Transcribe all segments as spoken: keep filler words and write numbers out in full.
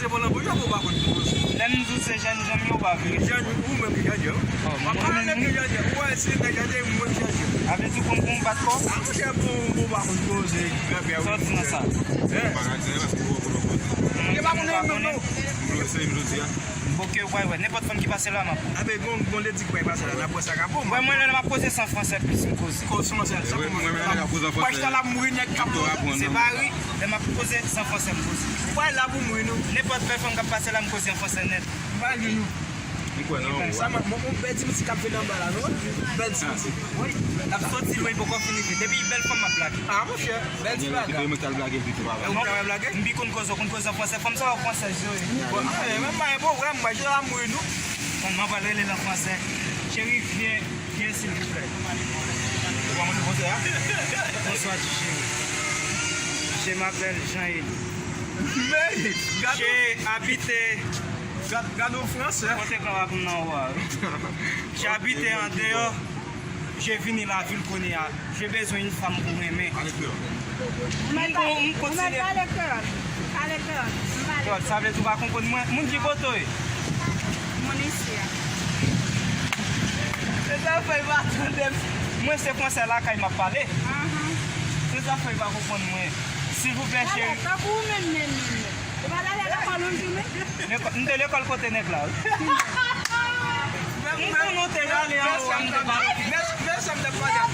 Se bon, nan bouch ou pa konn koze. Lè m di w se jèn jan m ye, ou pa vle. Jèn, ou menm ki jèn jan. W ap pale de jèn jan. Ou wè, se nèg la te mwen jèn jan. A vle di w konn pou m bat kò? A, monchè, bon, ou pa konn koze, granpè. Sa w di nan sa? Hein? Ou pa ka di anyen paske ou pa konn koze. Ou pa konnen menm non. Ou vle se m jodi a. Bon, ke w pa wè. Nenpòt fanm ki pase la, m ap. A, men gon, gon ledi k pral pase la, n ap wè sa k ap bon. Wè, mwen, lè m ap koze san fransè, plis m koze. Koze san fransè, sa pou mwen. Mwen, mwen, lè m ap koze an fransè. Pwèch la, la mouri, nèg k ap. Se pa ri. Lè m ap koze san fransè, m koze. Ou pa la pou mouri non. Nenpòt bèl fanm k ap pase la, m koze an fransè nèt. M pa li nou. M kwè nan ou. Sa mwen, mwen, mwen bèl ti pitit k ap vin anba la, non? Bèl ti pitit. Wi. L ap soti lwen, poko fin rive. Depi bèl fanm m ap lage. A, monchè, bèl ti bagay. Ou pa wè blage? M pi konn koze, ou konn koze an fransè. Fanm sa yo fransèz yo ye. Bon, a, men mwen pa gen pwoblèm, mwen, je la mouri nou. Fanm nan pral rele l an fransè. Cheri, vyen. Vyen, silvouplè. Ou pa mande konsèy a? Bonsoir, ti chéri. Je m'appelle Jean-Élie. Men, gade. J'ai habité. Gad, gad yon fransè. Kote kò a pou m nan ou a, wi. J'ai habité en dehors. J'ai vini la ville kounye a. J'ai besoin une femme pou renmen. Pale kreyòl. M bon, m kontinye. Pale kreyòl. Pale kreyòl. M pale kreyòl. Sa vle di w pa konprann mwen? Moun ki kote w ye? Moun isi a. Se sa fè w pa tande m. Mwen se fransè lakay m ap pale. Ahan. Se sa fè w pa konprann mwen. Silvouplè, cheri. Talè, tankou ou menm, menm, menm, menm. Ou pa t ale lekòl yon jou menm? Lekò-, m te lekòl kote nèg la, wi. M konnen w te ale anwo a, m te pale. Mèsi, mèsi, m t ap pale. M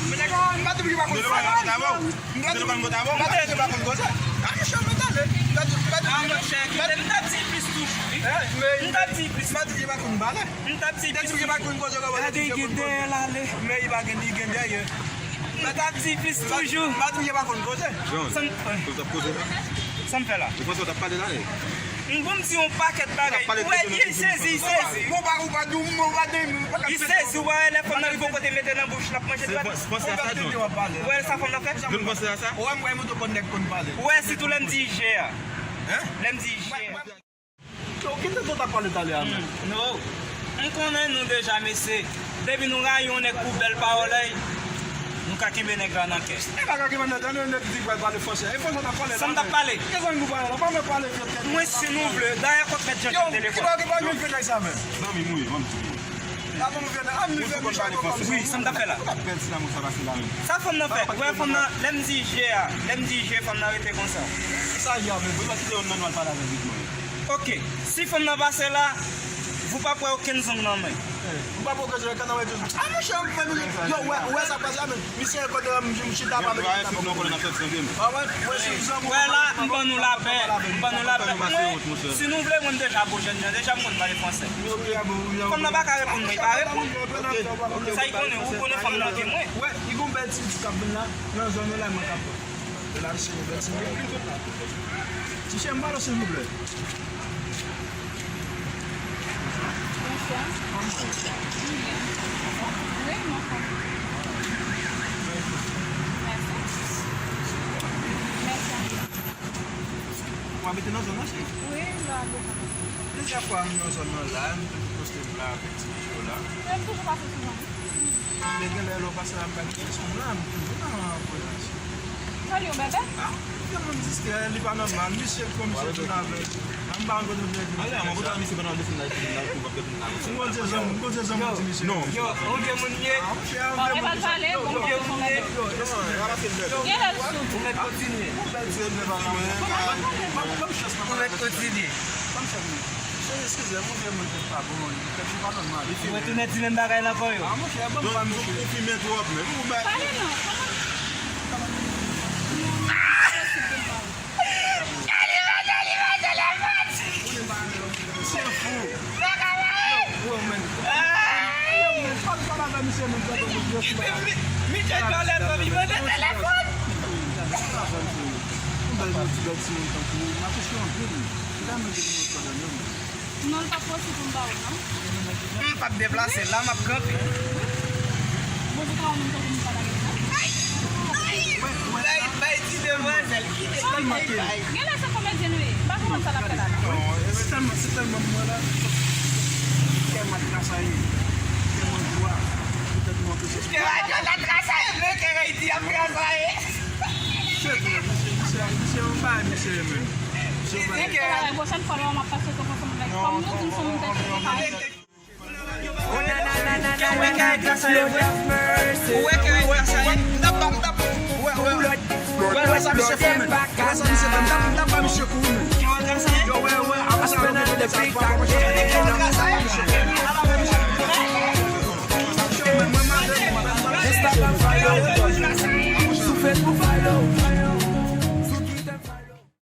pa t di w pa konn pale. M pa t di w pa konn koze. A, monchè, m pa t di w pa konn koze. A, monchè, kite m t ap di plis toujou, wi. M t ap di plis. M pa t di w pa konn pale. M t ap di plis toujou. Gade, gen dèyè l ale. Men li pa gen, li gen dèyè. M t ap di plis toujou. M pa t di w pa konn koze. John, sa w t ap koze la? Sa m fè la? Ou panse w t ap pale la, nèg? M bon, m di yon pakèt bagay. Ou wè, li sezi, li sezi. Bon, pa, ou pa di, ou pa di, ou pa ka. Li sezi, ou wè, lè fanm nan rive yon kote, mete nan bouch, l ap manje dwèt. Panse a sa, John. Ou wè sa fanm nan fè? John, panse a sa? Ou wè, m wè, m tou konn nèg konn pale. Ou wè, sitou lè m di je a. Hein? Lè m di je a. Yo, ki tenten w t ap pale talè a menm? Hmm, no. M konnen nou deja, mesye. Depi nou rayi yon nèg pou bèl pawòl a l, nou ka kenbe nèg la nan kè. E pa ka kenbe nèg la, nèg di pral pale fransè. E fransè w t ap pale la. Sa m t ap pale? Ki zòn nou pale la? Pa mwen pale vye tèt. Mwen, si nou vle, dayè kòk mèt Jean Jean te lekòl. Yo, ki pa, ki pa gen vye nèg sa menm? Zanmi m wi, zanmi m wi. Sa fanm nan fè, wè fanm nan, lè m di je a, lè m di je, fanm nan rete konsa. Sa je a vle, bon, li pa kite yon nan nou al pale avèk vit mwen. Ok, si fanm nan pase la, vous pa pran okenn zong nan men. Ou pa pran okenn zong, kanawè toujou. A, monchè, m fè nou, yo, wè, wè sa pase a menm. Misye, kote m, m chita pa menm. Wè la, m ban nou lapè, m ban nou lapè. Mwen, si nou vle, mwen deja bon jèn jan, deja m konn pale fransè. Fanm nan pa ka reponn mwen, li pa reponn. Sa li konnen, ou konnen fanm nan ke mwen. Wè, li gon bèl ti, ti k ap vin la, nan zòn yo la, mwen k ap pran. Yo la, se yon bèl ti. Ti chè, m pale, silvouplè. Bonswa. Kòman w ye? M byen. Wi, m anfòm. Mèsi. Mèsi anpil. Ou abite nan zòn nan, cheri? Wi, m abite. Plizyè fwa m nan zòn nan la, m toujou poste m la avèk ti mesye yo la. Wi, m toujou pase souvan. Men genlè lè w pase la, m pa gen kesyon la, m toujou nan prezans. Sa li, yon bèbè? A, yon moun distrè, li pa nòmal. Misye kòm misye toujou avèk. A, m pa konn kote misye vin. Ale, mwen kontan misye pandan w desann la, epi m la tou, w ap desann la. M konn se zanmi, m konn se zanmi ti misye. Non. Yo, ou gen moun ye. A, monchè, ou gen moun ye. Ou gen moun ye. Genlè l sou. Ou mèt kontinye. Ou mèt kontinye. Eskize, monchè, mwen tèt pa bon, tèt yo pa nòmal. Ou retounen di menm bagay la ankò yo. A, monchè, ban m pa misye. Ou fimen twòp, men. Pale non. Misye fou. Yo, men. Yo, men, pa, pa pale avè misye, men, misye pale avè misye, men, telefòn. Yon bèl ti, bèl timoun tankou ou, m apresye w anpil. Ou ta renmen gen nimewo telefòn nan men w? Non, l p ap posib pou m ba w, non. M p ap deplase, la m ap kanpe. Bon, se pa ou menm tankou m pa ta gen la. Bay, bay ti demwazèl, kite l bay, bay. Genlè se komedyen nou ye. M pa konprann sa l ap fè la. Non, se tèlman, se tèlman mwen la. Tèlman krasaye. Tèlman gwa. Poutèt nou anpeche. Kè radyo la krasaye, men kè Ayiti ap krasaye. Se vre, misye, misye, misye, yon bagay, mesye, men. Pwochèn fwa la, m ap pase sou moun nan. Kòm nou di m se moun tèt cheve kare. Ou wè kè gras a ye vre? Ou wè kè gras a ye? M t ap ba, m t ap, wè, wè, wè. Wè, wè sa misye fè, men. Wè sa misye fè, m t ap, m t ap ba misye kou, men. Kè gras a ye? Yo, wè, wè, apre sa, yo mete nèg sa, yo pa konn sa.